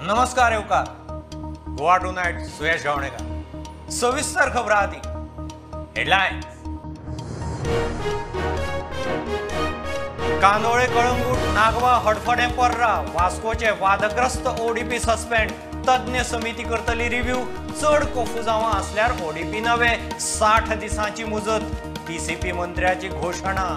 नमस्कार येवकार गोवा टुनायट सुयश गावणेकर. सविस्तर खबरां आदी हेडलायन्स. कांदोळे कळंगूट नागवा हडफडें पर्रा वास्कोचे वादग्रस्त ओडीपी सस्पेंड. तज्ञ समिती करतली रिव्ह्यू. चड कोफुजांवां आसल्यार ओडीपी नवे 60 दिसांची मुजत. टीसीपी मंत्र्याची घोशणा.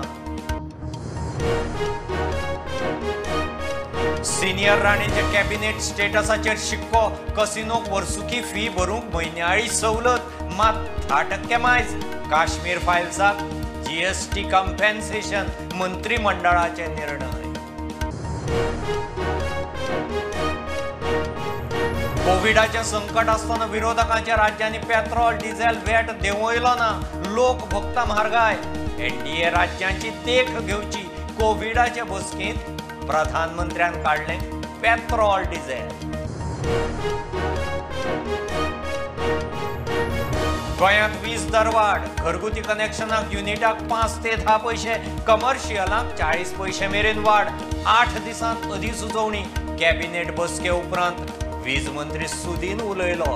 सिनियर राणेच्या कॅबिनेट स्टेटसाचेर शिक्को. कसिनोक वर्सुकी फी भरूंक म्हयन्याळी सवलत मात 10% मायज. काश्मीर फायल्साक जीएसटी कॉम्पेन्सेशन मंत्रिमंडळाचे निर्णय. कोविडाचें संकट आसतना विरोधकांच्या राज्यांनी पेट्रोल डिझेल वॅट देंवयलो ना. लोक भोगता म्हारगाय. एनडीए राज्यांची देख घेवची. कोविडाचे बसकेंत प्रधानमंत्र्यान काडलें पेट्रोल डिझेल. गोंयांत वीज दरवाड. घरगुती कनेक्शनाक युनिटाक 5 ते 10 पयशे, कमर्शियलाक 40 पयशे मेरेन वाड. 8 दिसांत अधिसुचोवणी. कॅबिनेट बसके उपरांत वीज मंत्री सुदीन उलयलो.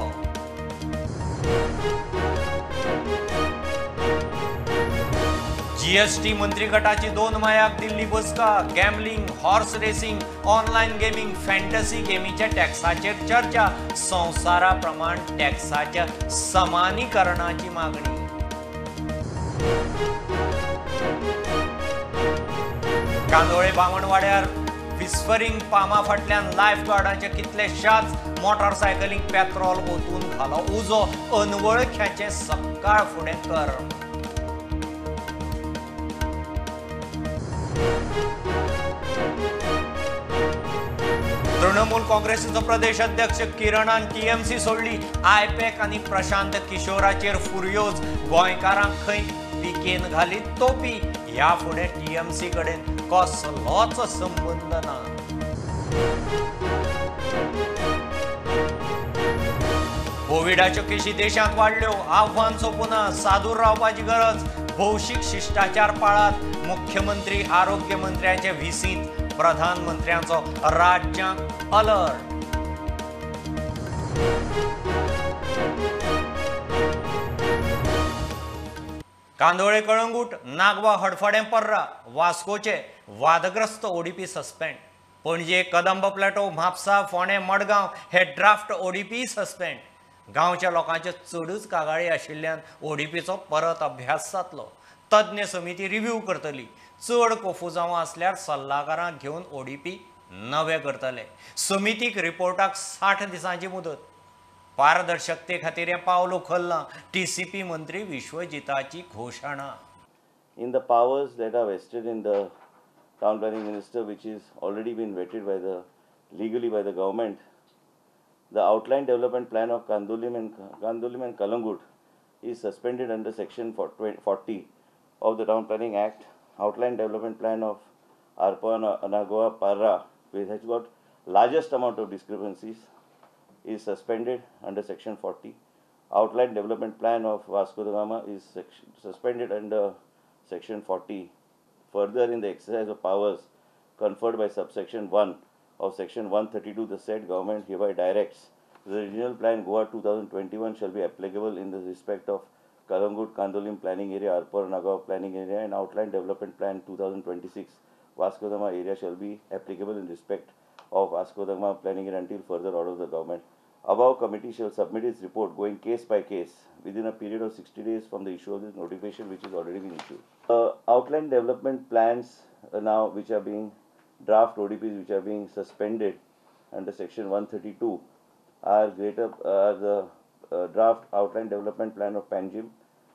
जीएसटी मंत्रीगटाची 2 मायाक दिल्ली बसका. Gambling, horse racing, online gaming, fantasy गेमीच्या टॅक्साचेर चर्चा. संवसारा प्रमाण टॅक्साच्या समानीकरणाची मागणी. कांदोळे बामणवाड्यार विस्फरींग पामा फाटल्यान लायफ गार्डाचे कितलेशाच मोटारसायकलींक पेट्रोल ओतून घालो उजो. अनवळख्याचें सकाळ फुडें कर्म. तृणमूल काँग्रेसीचो प्रदेश अध्यक्ष किरणान टीएमसी सोडली. आयपॅक आनी प्रशांत किशोराचेर फुर्योज. गोंयकारांक खंय पिकेन घाली तोपी. ह्या फुडें टीएमसी कडेन कसलोच संबंद ना. कोविडाच्यो केशी देशांत वाडल्यो. आव्हान सोंपुना. सादूर रावपाची गरज. भौशीक शिश्टाचार पाळात. मुख्यमंत्री आरोग्य मंत्र्यांचे व्हीसींत प्रधानमंत्र्यांचो राज्यांक अलर्ट. कांदोळे कळंगूट नागवा हडफडें पर्रा वास्कोचे वादग्रस्त ODP suspend. Panaji Kadamba plateau Mapusa Ponda Margao हे ड्राफ्ट ओडीपी सस्पेंड. गांवच्या लोकांच्यो चडूच कागाळी आशिल्ल्यान ओडीपीचो परत अभ्यास जातलो. तज्ञ समिती रिव्ह्यू करतली. चड कोफुजांवां आसल्यार सल्लागारांक घेवन ओडीपी नवे करतले. समितीक रिपोर्टाक 60 दिसांची मुदत. पारदर्शकते खातीर हें पावल उखल्लां. टीसीपी मंत्री विश्वजिताची घोशणा. In the powers that are vested in the town planning minister, which is already been vetted by the legally by the government, the outline development plan of Candolim and Calangute is suspended under section 40 of the Town Planning Act. Outline development plan of Arpon, Nagoa, Parra, which has got largest amount of discrepancies, is suspended under section 40. Outline development plan of Vasco da Gama is suspended under section 40. Further, in the exercise of powers conferred by subsection 1 of section 132, the said government hereby directs the regional plan Goa 2021 shall be applicable in the respect of Calangute, Candolim planning area, Arpor, Nagaon planning area, and outline development plan 2026 Vasco da Gama area shall be applicable in respect of Vasco da Gama planning area until further order of the government. Above committee shall submit its report going case by case within a period of 60 days from the issue of this notification, which is already been issued. Outline development plans now which are being draft ODPs which are being suspended under section 132 are the draft outline development plan of Panjim,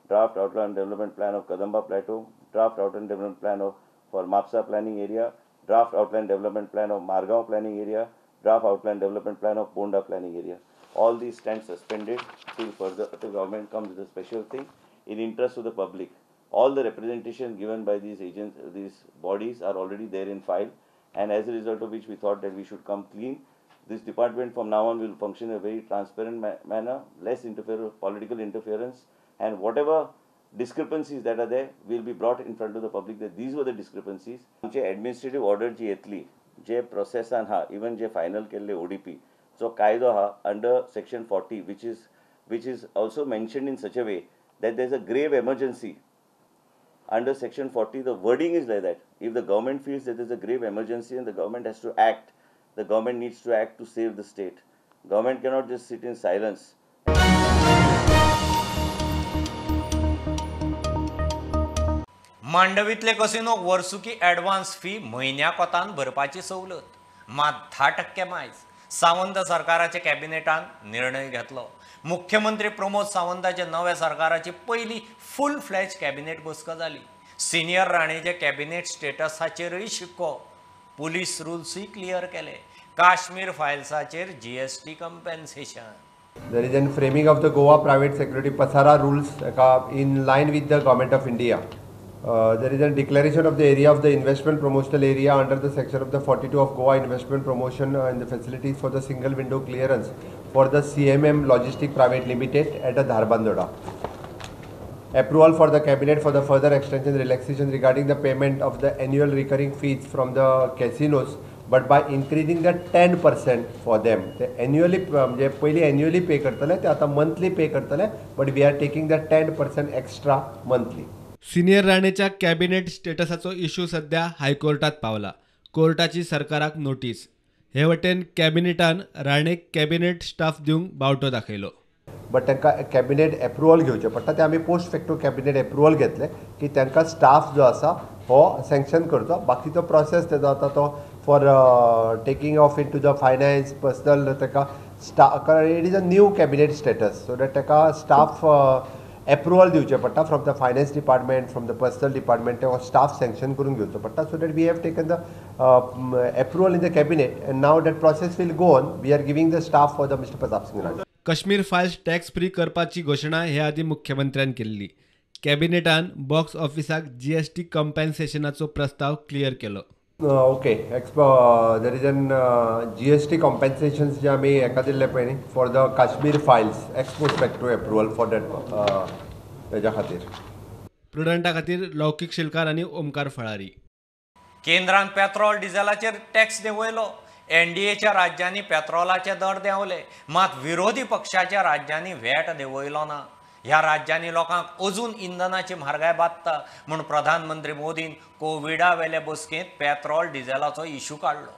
draft outline development plan of Kadamba Plateau, draft outline development plan of for Mapsa planning area, draft outline development plan of Margao planning area, draft outline development plan of Ponda planning area. All these stand suspended till further the government comes with a special thing in interest of the public. All the representation given by these agents, these bodies are already there in file, and as a result of which we thought that we should come clean. This department from now on will function in a very transparent manner, less political interference, and whatever discrepancies that are there will be brought in front of the public that these were the discrepancies. आमचे administrative order जी येतली, जे प्रोसेसान हा, even जे final केल्ले ODP, जो कायदो आहा under section 40 which is also mentioned in such a way that there is a grave emergency. Under section 40 the wording is like that. If the government feels that there is a grave emergency and the government has to act, the government needs to act to save the state. Government cannot just sit in silence. मांडवीतले कसिनोक वर्सुकी advance fee म्हयन्या कोतान भरपाची सवलत, मात 10% मायज. सावंत सरकाराच्या कॅबिनेटान निर्णय घेतलो. मुख्यमंत्री प्रमोद सावंताच्या नव्या सरकाराची पयली फुल फ्लॅज कॅबिनेट बसका जाली. सिनियर राणेचे कॅबिनेट स्टेटसाचेरय शिक्को, पुलीस रुल्सूय क्लियर केले. Kashmir फायल्साचेर GST compensation. There is an framing of the Goa private security PSARA rules in line with the government of India. There is a declaration of the area of the investment promotional area under the section of the 42 of Goa Investment Promotion and the facilities for the single window clearance for the CMM Logistic Private Limited at the Dharbandora. Approval for the cabinet for the further extension relaxation regarding the payment of the annual recurring fees from the casinos, but by increasing the 10% for them. They annually, म्हणजे पयलीं annually pay करतले ते आतां monthly pay करतले, but we are taking the 10% extra monthly. Senior राणेच्या cabinet स्टेटसाचो issue सध्या हायकोर्टात पावला. कोर्टाची सरकाराक नोटीस. हे वटेन कॅबिनेटान राणेक कॅबिनेट स्टाफ दिवंक बावटो दाखयलो. बट तांकां कॅबिनेट एप्रुवल घेवचें पडटा, ते आमी पोस्ट फॅक्टो कॅबिनेट एप्रुवल घेतले की तांकां स्टाफ जो आसा हो सँक्शन करचो. बाकीचो प्रोसेस तेजो आतां तो for taking off into the finance personal ताका स्टाफ, कारण it is a new cabinet status, so that ताका स्टाफ एप्रुवल दिवचें पडटा from the finance department, from the personnel department, तो स्टाफ सँक्शन करून घेवचो पडटा. So that we have taken the approval in the cabinet and now that process will go on. We are giving the staff for the mister Pratap Singh Rane. Kashmir files tax free करपाची घोशणा हे आदी मुख्यमंत्र्यान केल्ली. कॅबिनेटान box ऑफिसाक GST कॉम्पेन्सेशनाचो प्रस्ताव clear केलो. Okay, there is an GST compensation जे आमी हेका दिल्ले पळय न्ही for the Kashmir files ex post facto approval for that तेज्या खातीर. प्रुडंटा खातीर लौकीक शिलकार आनी ओमकार फळारी. केंद्रान पेट्रोल डिझेलाचेर टॅक्स देंवयलो. एनडीएच्या राज्यांनी पेट्रोलाचे दर देंवले, मात विरोधी पक्षाच्या राज्यांनी व्हॅट देंवयलो ना. ह्या राज्यांनी लोकांक अजून इंधनाची म्हारगाय बादता म्हूण प्रधानमंत्री मोदीन कोविडा वेले बसकेंत पेट्रोल डिझेलाचो इश्यू काडलो.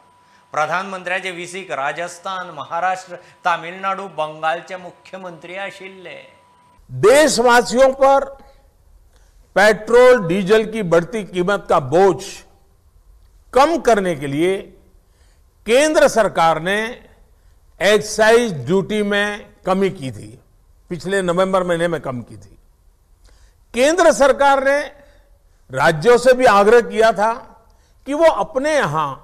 प्रधानमंत्र्याचे विसीक राजस्थान, महाराष्ट्र, तामिळनाडू, बंगालचे मुख्यमंत्री आशिल्ले. देशवासियों पर पेट्रोल डीजल की बढ़ती कीमत का बोझ कम करने के लिए केंद्र सरकार ने एक्साइज ड्यूटी में कमी की थी, पिछले नवंबर महीने में कम की थी। केंद्र सरकार ने राज्यों से भी आग्रह किया था कि वो अपने यहां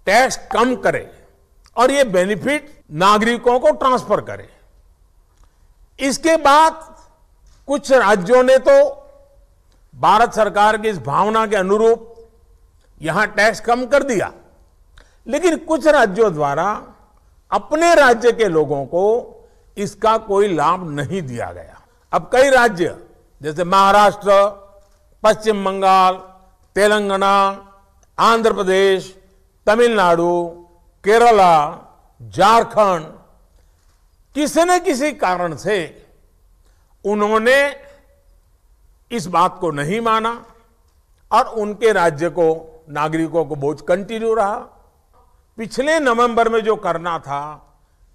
टैक्स कम करे और ये बेनिफिट नागरिकों को ट्रांसफर करे। इसके बाद कुछ राज्यों ने तो भारत सरकार की इस भावना के अनुरूप यहां टैक्स कम कर दिया, लेकिन कुछ राज्यों द्वारा अपने राज्य के लोगों को इसका कोई लाभ नहीं दिया गया। अब कई राज्य जैसे महाराष्ट्र, पश्चिम बंगाल, तेलंगाना, आंध्र प्रदेश, तमिलनाडु, केरला, झारखंड, किसी न किसी कारण से उन्होंने इस बात को नहीं माना और उनके राज्य को, नागरिकों को बोझ कंटिन्यू रहा। पिछले नवंबर में जो करना था,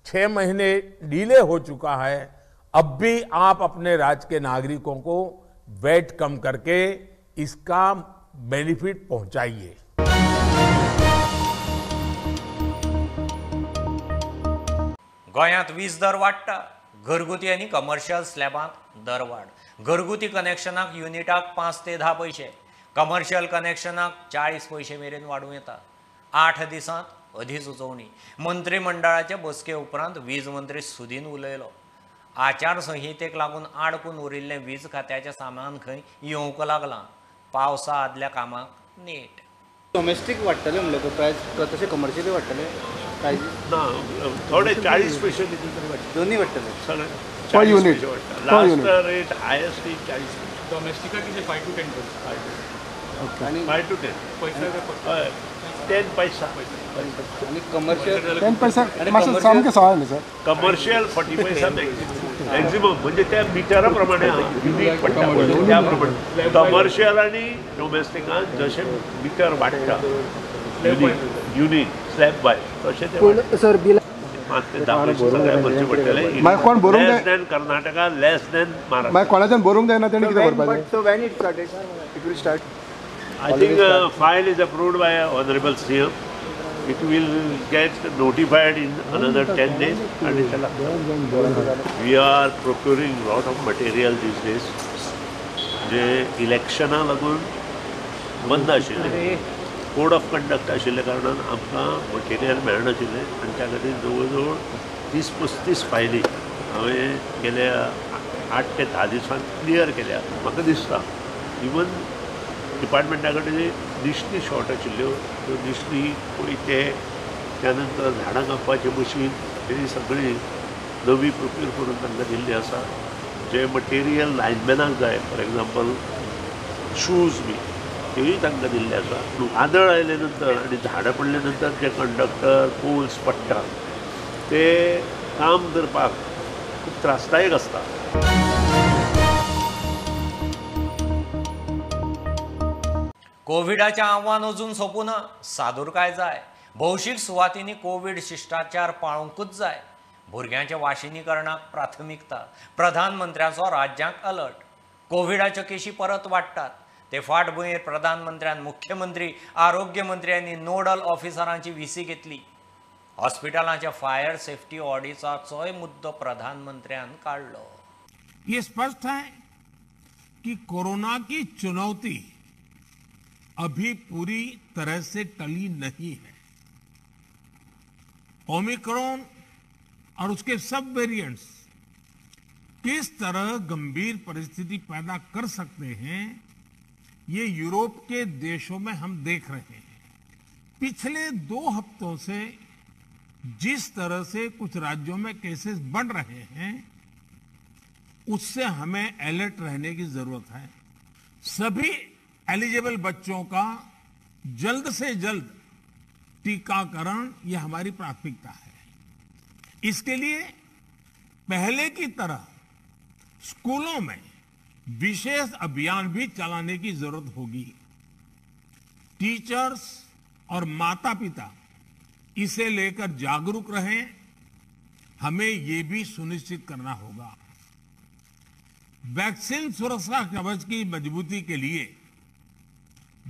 6 महीने डिले हो चुका है। अब भी आप अपने राज्य के नागरिकों को वेट कम करके इसका बेनिफिट पहुंचाइए। गोंयांत वीज दर वाडटा, घरगुती आनी कमर्शियल स्लॅबांत दर वाड. घरगुती कनेक्शनाक युनिटाक 5 ते 10 पयशे, कमर्शियल कनेक्शनाक 40 पयशे मेरेन वाडूं येता. 8 दिसांत अधिसुचोवणी. मंत्रिमंडळाचे बसके उपरांत वीज मंत्री सुदीन उलयलो. आचारसंहितेक लागून आडकून उरिल्लें वीज खात्याचें सामान खंय येवंक लागलां. पावसा आदल्या कामाक नेट. डोमेस्टीक वाडटले म्हणलें प्रायस, तशें कमर्शियली वाडटले प्रायस ना, थोडे 40 पयशे भितर वाडटले, दोन्ही वाडटले per unit. Last rate highest 40 पयशे. डोमेस्टिका कितें 5 to 10%, आनी 5 to 10 हय. 10 पैसा आणि कमर्शियल 10 पैसा मातशें सामकें सवाय न्ही सर. कमर्शियल 40 पैसा मॅक्झिमम, म्हणजे त्या मिटरा प्रमाणे युनीट पडटा त्या प्रमाणे कमर्शियल आनी डोमेस्टिकान जशें मिटर वाडटा युनीट स्लॅब वायज तशें ते सर बिल 5 ते 10 पयशे सगळ्या भरचे पडटले. मागीर कोण भरूंक less than Karnataka, less than Maharashtra. मागीर कोणाच्यान भरूंक जायना तेणी कितें करपाचें? So when it started, it will start. I think file is approved by honourable CM. It will get notified in another 10 days. We are procuring lot of material these days. जे इलेक्शना लागून बंद आशिल्लें, कोड ऑफ कंडक्ट आशिल्ल्या कारणान आमकां material मेळनाशिल्लें आनी त्या खातीर जवळ जवळ 30-35 फायली हांवें गेल्या 8 ते 10 दिसांत क्लियर केल्या. म्हाका दिसता इवन डिपार्टमेंटा कडेन निशणी शॉर्ट आशिल्ल्यो, त्यो निशणी कोयते, त्या नंतर झाडां कापपाचें मशीन ही सगळी नवी प्रोक्यूर करून तांकां दिल्ली आसा. जे मटेरियल लायनमॅनाक जाय, फॉर एग्जाम्पल शूज बी, तेय तांकां दिल्ले आसा. वादळ आयले नंतर आनी झाडां पडले नंतर जे कंडक्टर पोल्स पडटा ते काम करपाक खूब त्रासदायक आसता. कोविडाचें आव्हान अजून सोंपूना, सादुरकाय जाय. भौशीक सुवातींनी कोवीड शिश्टाचार पाळूंकूच जाय. भुरग्यांच्या वाशिनीकरणाक प्राथमिकता. प्रधानमंत्र्याचो राज्यांक अलर्ट. कोविडाच्यो केशी परत वाडटात ते फाटभुंयेर प्रधानमंत्र्यान मुख्यमंत्री, आरोग्य मंत्र्यांनी नोडल ऑफिसरांची व्हीसी घेतली. हॉस्पिटलांच्या फायर सेफ्टी ऑडिटाचोय मुद्दो प्रधानमंत्र्यान काडलो. ये स्पष्ट है कि कोरोना की चुनौती अभी पूरी तरह से टली नहीं है. ओमिक्रॉन और उसके सब वेरिएंट्स किस तरह गंभीर परिस्थिति पैदा कर सकते हैं, ये यूरोप के देशों में हम देख रहे हैं. पिछले 2 हफ्तों से जिस तरह से कुछ राज्यों में केसेस बढ़ रहे हैं, उससे हमें अलर्ट रहने की जरूरत है. सभी एलिजिबल बच्चों का जल्द से जल्द टीकाकरण ये हमारी प्राथमिकता है. इसके लिए पहले की तरह स्कूलों में विशेष अभियान भी चलाने की जरूरत होगी. टीचर्स और माता पिता इसे लेकर जागरूक रहें, हमें ये भी सुनिश्चित करना होगा. वैक्सीन सुरक्षा कवच की मजबूती के लिए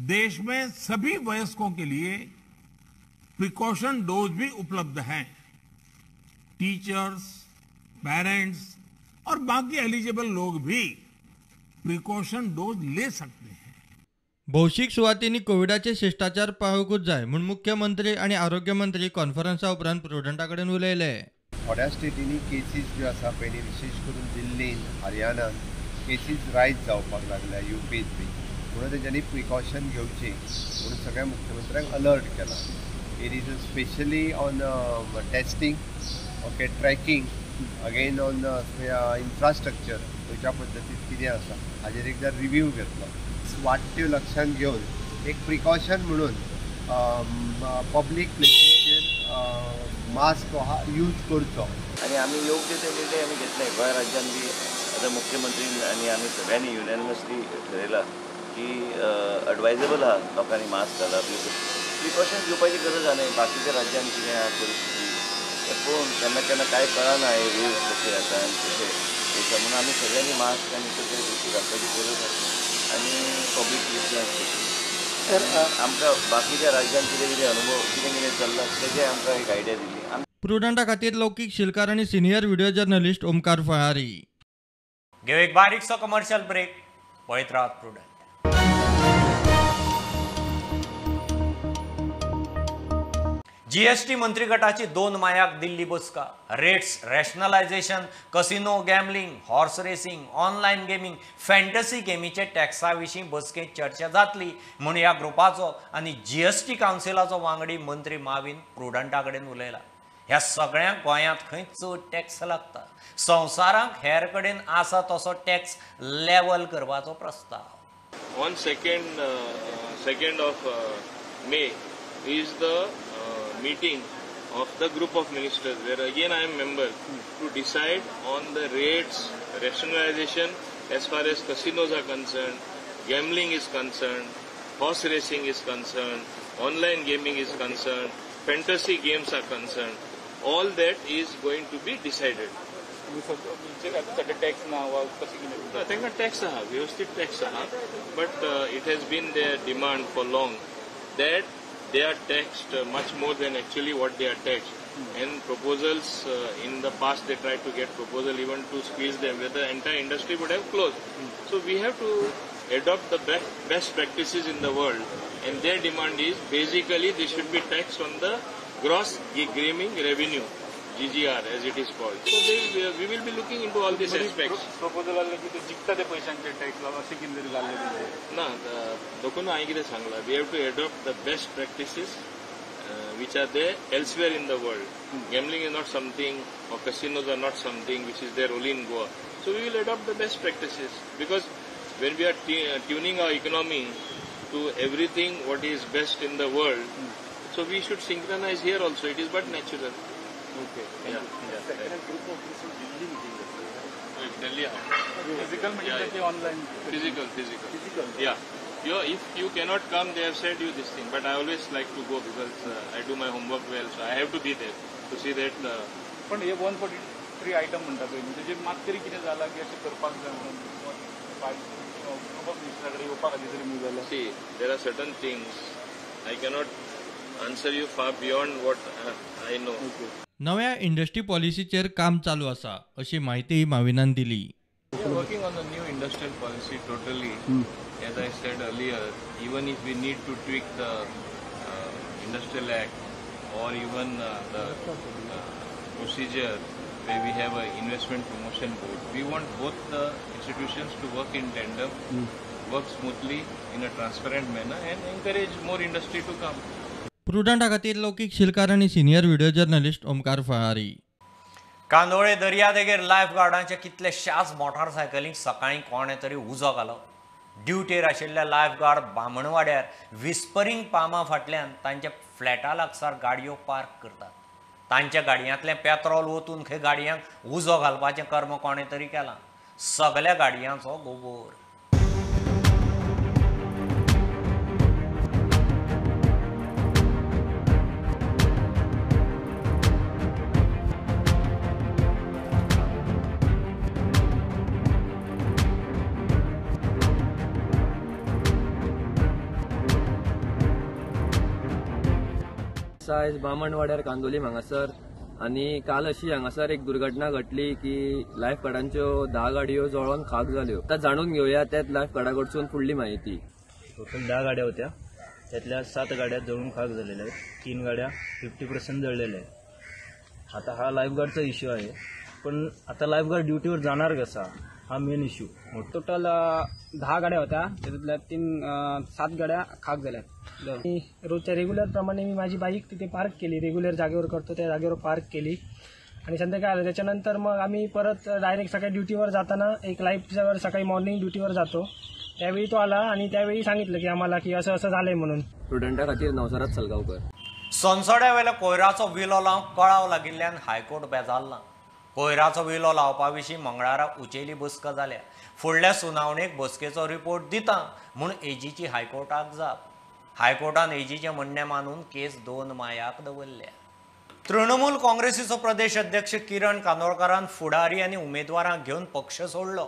देश में सभी वयस्कों के लिए प्रिकॉशन डोज भी उपलब्ध हैं. टीचर्स, पेरेंट्स और बाकी एलिजिबल लोग भी प्रिकॉशन डोज ले सकते हैं. भौशीक सुवातींनी कोविडाचे शिश्टाचार पाळूंकूच जाय म्हूण मुख्यमंत्री आनी आरोग्य मंत्री कॉन्फरन्सा उपरांत प्रुडंटा कडेन उलयले. थोड्या स्टेटींनी केसीस ज्यो आसा पयलीं, विशेष करून दिल्लीन, हरियाणान केसीस रायज जावपाक लागल्या, युपीत बी, म्हणून तेंच्यांनी प्रिकॉशन घेवची म्हणून सगळ्या मुख्यमंत्र्यांक अलर्ट केला. It is specially on testing, okay, tracking, again on infrastructure खंयच्या पद्दतीन कितें आसा हाजेर एकदां रिव्यू घेतलो. वाडट्यो लक्षांत घेवन एक प्रिकॉशन म्हणून पब्लीक प्लेसीचेर मास्क हा यूज करचो. आनी आमी योग्य ते निर्णय आमी घेतले. गोंय राज्यान बी आतां मुख्यमंत्री आनी आमी सगळ्यांनी युनॅनिमसली ठरयलां की एडवायजेबल आहा लोकांनी मास्क घालप. प्रिकॉशन घेवपाची गरज आहा न्ही. बाकीच्या राज्यान कितें आहा परिस्थिती तें पळोवन केन्ना केन्ना कांय कळना हे वेव्स कशे येता आनी कशे वयता, म्हणून आमी सगळ्यांनी मास्क आनी सगळे गोश्टी घालपाची गरज आसा आनी पब्लीक डिस्टन्स कशी. आमकां बाकीच्या राज्यान कितें कितें अनुभव कितें कितें चल्लां तेजें आमकां एक आयडिया दिली. प्रुडंटा खातीर लौकीक शिलकार आनी senior video journalist Omkar Falari. घेऊ एक बारीकसो कमर्शियल ब्रेक. पळयत राहात प्रुडंट. जीएसटी मंत्रीगटाची 2 मायाक दिल्ली बसका. Rates rationalisation, casino gambling, horse racing, online gaming, fantasy गेमीचे टॅक्सा विशीं बसकेंत चर्चा जातली म्हूण ह्या ग्रुपाचो आनी जीएसटी कावन्सिलाचो वांगडी मंत्री माविन प्रुडंटा कडेन उलयला. ह्या सगळ्यांक गोंयांत खंय चड टॅक्स लागता, संवसारांत हेर कडेन आसा तसो टॅक्स लेवल करपाचो प्रस्ताव. On 2nd of May, is the meeting of the group of ministers, where again I am member, to decide on the rates, rationalization as far as casinos are concerned, gambling is concerned, horse racing is concerned, online gaming is concerned, fantasy games are concerned. All that is going to be decided. Tax ना वा कशें कितें? तांकां tax आहा, व्यवस्थीत tax आहा, but it has been their demand for long that they are taxed much more than actually what they are taxed. And proposals in the past, they tried to get proposal even to squeeze them, where the entire industry would have closed. So we have to adopt the best practices in the world, and their demand is basically they should be taxed on the gross gaming revenue, GGR as it is called. So we will be looking into all these aspects. Proposal आसलें की ते जिखता ते पयशांचे tax अशें कितें तरी जाल्लें तेंचें. ना, देखून हांवें कितें सांगलां, we have to adopt the best practices which are there elsewhere in the world. Gambling is not something, or casinos are not something which is there only in Goa. So we will adopt the best practices, because when we are tuning our economy to everything what is best in the world, so we should synchronize here also. It is but natural. Okay. Yeah. Second group of Delhi meeting. Delhi. Physical meeting yeah, online? Physical. Physical. Yeah. If you cannot come, they have said you this thing. But I always like to go because I do my homework well, so I have to be there to see that. पण हे 143 item म्हणटा पळय न्हू, तेजेर मात तरी कितें जालां की अशें करपाक जाय म्हणून ग्रुप ऑफ मिनिस्टरा कडेन येवपा खातीर तरी मूव जालें? See, there are certain things I cannot answer you far beyond what I know. Okay. नव्या इंडस्ट्री पॉलिसीचेर काम चालू आसा अशी माहिती माविनान दिली. We are working on the new industrial policy totally. As I said earlier, even if we need to tweak the Industrial Act or even the procedure where we have an investment promotion board, we want both the institutions to work in tandem, work smoothly in a transparent manner and encourage more industry to come. प्रुडंटा खातीर लौकीक शिलकार आनी senior video journalist Omkar Falari. Candolim दर्यादेगेर life गार्डांच्या कितलेशाच मोटारसायकलींक सकाळीं कोणें तरी उजो घालो. ड्युटेर आशिल्ल्या लायफ गार्ड बामणवाड्यार विस्परींग पामा फाटल्यान तांच्या फ्लॅटा लागसार गाडयो पार्क करतात. तांच्या गाडयांतलें पेत्रोल ओतून खंय गाडयांक उजो घालपाचें कर्म कोणें तरी केलां. सगल्या गाडयांचो गोबोर. आयज बामणवाड्यार कांदोलीम हांगासर आनी काल अशी हांगासर एक दुर्घटना घडली की लायफ गार्डांच्यो 10 गाडयो जळोन खाक जाल्यो. आतां जाणून घेवया त्याच लायफ गार्डा कडसून फुडली माहिती. टोटल 10 गाड्या होत्या, त्यातल्या 7 गाड्या जळून खाक झालेल्या आहेत, 3 गाड्या 50% जळलेल्या आहेत. आता हा लाईफगार्डचा इश्यू आहे, पण आता लाईफगार्ड ड्युटीवर जाणार कसा हा मेन इश्यू. टोटल 10 गाड्या होत्या, त्यातल्या 7 गाड्या खाक झाल्या. मी रोजच्या रेग्युलर प्रमाणे मी माझी बाईक तिथे पार्क केली, रेग्युलर जागेवर करतो त्या जागेवर पार्क केली आणि संध्याकाळी आलं. त्याच्यानंतर मग आम्ही परत डायरेक्ट सकाळी ड्युटीवर जाताना एक लाईफवर सकाळी मॉर्निंग ड्युटीवर जातो त्यावेळी तो आला आणि त्यावेळी सांगितलं की आम्हाला की असं असं झालंय म्हणून. स्टुडंटा खातीर नवसरात सलगांवकर. सोनसोड्या वेल्या कोयराचो विलो लावंक कळाव लागिल्ल्यान हायकोर्ट बेजारला. कोयराचो विलो लावपा विशीं मंगळारा उचेली बसका जाल्या. फुडल्या सुनावणेक बसकेचो रिपोर्ट दिता म्हूण एजीची हायकोर्टाक जाप. हायकोर्टान एजीचें म्हणणें मानून केस 2 मायाक दवरल्या. तृणमूल काँग्रेसीचो प्रदेश अध्यक्ष किरण कांदोळकारान फुडारी आनी उमेदवारांक घेवन पक्ष सोडलो.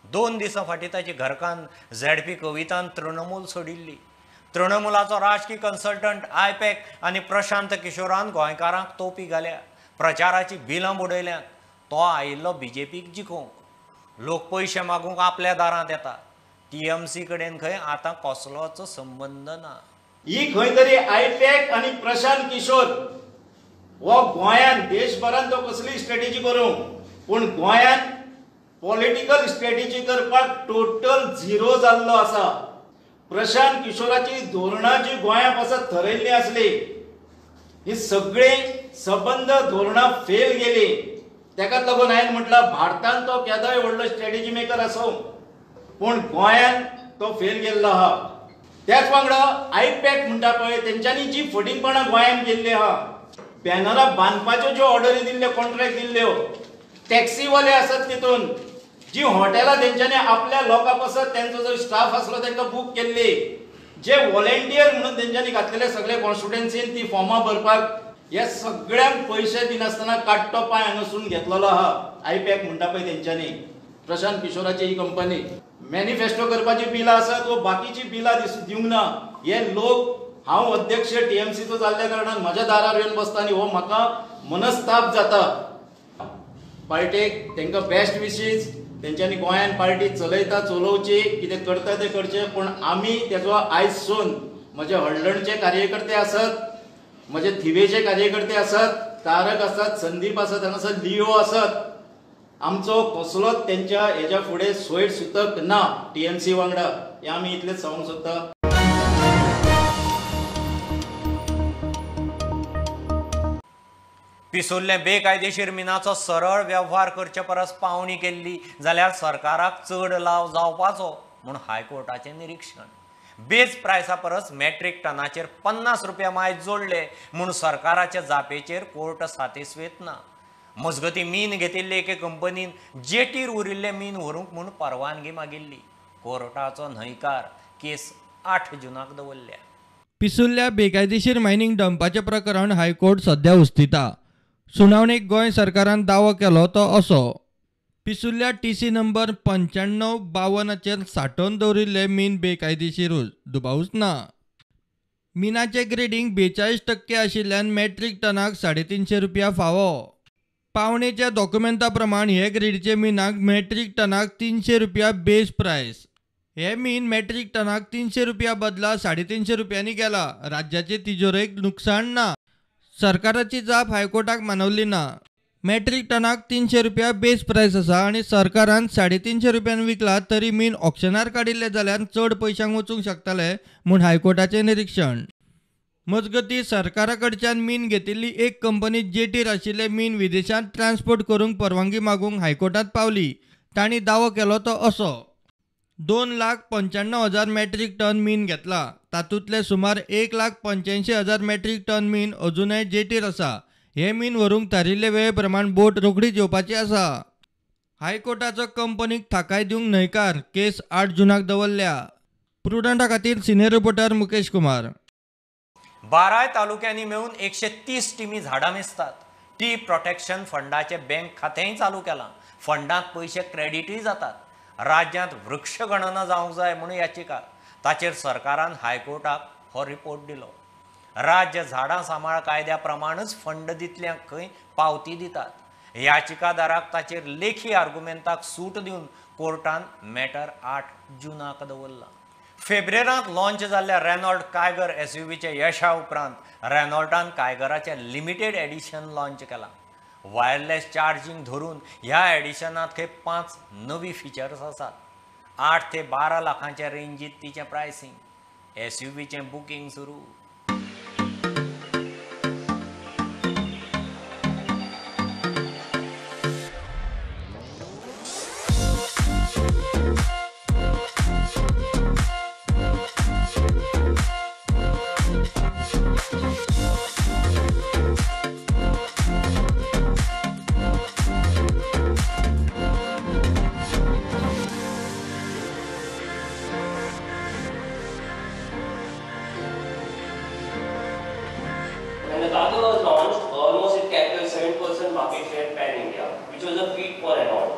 2 दिसां फाटीं ताची घरकान्न झेडपी कवितान तृणमूल सोडिल्ली. तृणमूलाचो राजकी कन्सल्टंट आयपॅक आनी प्रशांत किशोरान गोंयकारांक तोपी घाल्या, प्रचाराची बिलां बुडयल्यांत. तो आयिल्लो बीजेपीक जिखोवंक. लोक पयशे मागूंक आपल्या दारांत येता. टीएमसी कडेन खंय आतां कसलोच संबंद ना. ही खंय तरी आयपॅक आनी प्रशांत किशोर हो गोंयान देशभरान तो कसली स्ट्रेटेजी करूं, पूण गोंयान पॉलिटिकल स्ट्रेटेजी करपाक टोटल झिरो जाल्लो आसा. प्रशांत किशोराची धोरणां जी गोंया पासत थरयल्ली आसली ही सगळी सबंद धोरणां फेल गेली. तेकाच लागून हांवें म्हटलां भारतान तो केदोय व्हडलो स्ट्रेटेजी मेकर आसूं पूण गोंयान तो फेल गेल्लो आहा. त्याच वांगडा आयपॅक म्हणटा पळय तेंच्यांनी जी फटींगपणां गोंयांत केल्ली आहा, बॅनरां बांदपाच्यो ज्यो ऑर्डरी दिल्ल्यो, कॉन्ट्रॅक्ट दिल्ल्यो, टॅक्सीवाले आसत तितून, जी हॉटेलां तेंच्यांनी आपल्या लोकां पासत तेंचो जो स्टाफ आसलो तेंकां बूक केल्ली, जे वॉलेंटियर म्हणून तेंच्यांनी घातलेले सगळे कॉन्स्टिट्युएन्सीन ती फॉर्मां भरपाक, हे सगळ्यांक पयशे दिनासतना काडटो पांय हांगासून घेतलेलो आहा आयपॅक म्हणटा पळय तेंच्यांनी. प्रशांत किशोराची ही कंपनी मॅनिफेस्टो करपाची बिलां आसत वो बाकीची बिलां दिवंक ना. हे लोक, हांव अध्यक्ष टीएमसीचो जाल्ल्या कारणान म्हज्या दारार येवन बसता आनी हो म्हाका मनस्ताप जाता. पार्टेक तांकां बेस्ट विशीज, तेंच्यांनी गोंयान पार्टी चलयता चलोवची, कितें करता तें करचें, पूण आमी तेजो आयज सून म्हजे हळदणचे कार्यकर्ते आसत, म्हजे थिवेचे कार्यकर्ते आसत, तारक आसत, संदीप आसत, हांगासर लिओ आसत, आमचो कसलोच तेंच्या हेज्या फुडें सोयर सुतक ना टीएमसी वांगडा, हें आमी इतलेंच सांगूंक सोदता. पिसुल्लें बेकायदेशीर मिनाचो सरळ वेव्हार करचे परस पावणी केल्ली जाल्यार सरकाराक चड लाव जावपाचो म्हूण हायकोर्टाचें निरिक्षण. बेज प्रायसा परस मॅट्रीक टनाचेर 50 रुपया मायज जोडले म्हूण सरकाराच्या जापेचेर कोर्ट सातिस्वेत ना. मजगतीं मीन घेतिल्ले एके कंपनीन जेटीर उरिल्लें मीन व्हरूंक म्हूण परवानगी मागिल्ली. कोर्टाचो न्हयकार. केस 8 जुनाक दवरल्या. पिसुल्ल्या बेकायदेशीर मायनिंग डंपाचें प्रकरण हायकोर्ट सध्या उस्तिता. सुनावणेक गोंय सरकारान दावो केलो तो असो: पिसुल्ल्या टीसी नंबर 9552 सांठोवन दवरिल्लें मीन बेकायदेशीरूच, दुबावूच ना. मिनाचें ग्रेडींग 42% आशिल्ल्यान मॅट्रीक टनाक 350 रुपया फावो. पावणेच्या डॉक्युमेंटा प्रमाण हे ग्रेडीचे मिनाक मॅट्रीक टनाक 300 रुपया बेस प्रायस. हे मीन मॅट्रीक टनाक 300 रुपया बदला 350 रुपयांनी गेला. राज्याचे तिजोरेक नुकसान ना. सरकाराची जाप हायकोर्टाक मानवली ना. मॅट्रीक टनाक 300 रुपया बेस प्रायस आसा आनी सरकारान 350 रुपयान विकला तरी मीन ऑक्शनार काडिल्लें जाल्यार चड पयशांक वचूंक शकताले म्हूण हायकोर्टाचें निरिक्षण. मजगतीं सरकारा कडच्यान मीन घेतिल्ली एक कंपनी जेटीर आशिल्लें मीन विदेशांत ट्रान्सपोर्ट करूंक परवानगी मागूंक हायकोर्टांत पावली. तांणी दावो केलो तो असो: 2,95,000 मॅट्रीक टन मीन घेतला. तातूंतले सुमार 1,85,000 मॅट्रीक टन मीन अजुनय जेटीर आसा. हे मीन व्हरूंक थारिल्ले वेळे प्रमाण बोट रोखडीच येवपाची आसा. हायकोर्टाचो कंपनीक थाकाय दिवंक न्हयकार. केस 8 जुनाक दवरल्या. प्रुडंटा खातीर सिनियर रिपोर्टर मुकेश कुमार. 12 तालुक्यांनी मेळून 130 टिमी झाडां मेजतात. टी प्रोटेक्शन फंडाचें बँक खातेंय चालू केलां. फंडांत पयशे क्रेडिटूय जातात. राज्यांत वृक्षगणना जावंक जाय म्हूण याचिका. ताचेर सरकारान हायकोर्टाक हो रिपोर्ट दिलो. राज्य झाडां सांबाळ कायद्या प्रमाणच फंड दितल्यांक खंय पावती दितात. याचिकादाराक ताचेर लेखी आर्गुमेंताक सूट दिवन कोर्टान मॅटर 8 जुनाक दवरला. फेब्रेरांत लॉन्च जाल्ल्या रेनॉल्ट कायगर एसयूव्हीच्या यशा उपरांत रेनॉल्टान कायगराचें लिमिटेड एडिशन लॉन्च केलां. वायरलेस चार्जिंग धरून ह्या एडिशनांत खंय 5 नवी फिचर्स आसात. 8 ते 12 लाखांच्या रेंजीत तिचें प्रायसिंग. एसयूव्हीचें बुकींग सुरू. When the Kiger was launched, almost it captured 7% market share pan-India, which was a feat for Renault.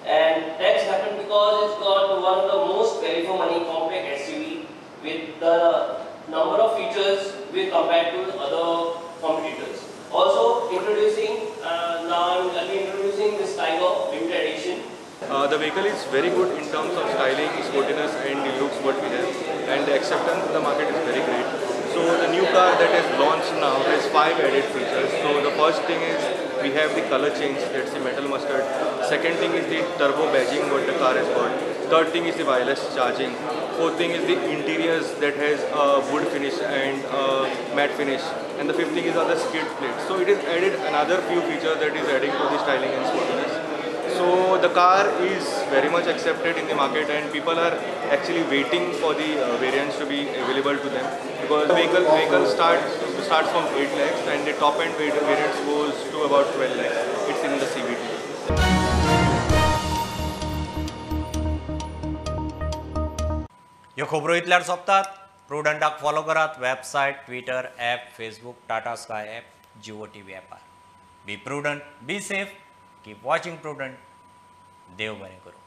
And that's happened because it's got one of the most value for money compact SUV with the number of features we compared to other competitors. Also introducing, now I'll be introducing this Kiger limited edition. The vehicle is very good in terms of styling, sportiness and the looks what we have, and the acceptance in the market is very great. So the new car that is launched now has 5 added features. So the first thing is we have the color change, that's the metal mustard. Second thing is the turbo badging what the car has got. Third thing is the wireless charging. Fourth thing is the interiors that has a wood finish and matte finish. And the fifth thing is other skid plate. So it is added another few features that is adding to the styling and sportiness. So the car is very much accepted in the market and people are actually waiting for the variants to be available to them, because the vehicle starts from 8 lakhs and the top end variants goes to about 12 lakhs. It's in the CVT. ह्यो खबरो इतल्यार सोंपतात. प्रुडंटाक follow करात website, Twitter, app, Facebook, Tata Sky app, Jio TV ॲपार. Be prudent, be safe, keep watching Prudent. देव बरें करूं.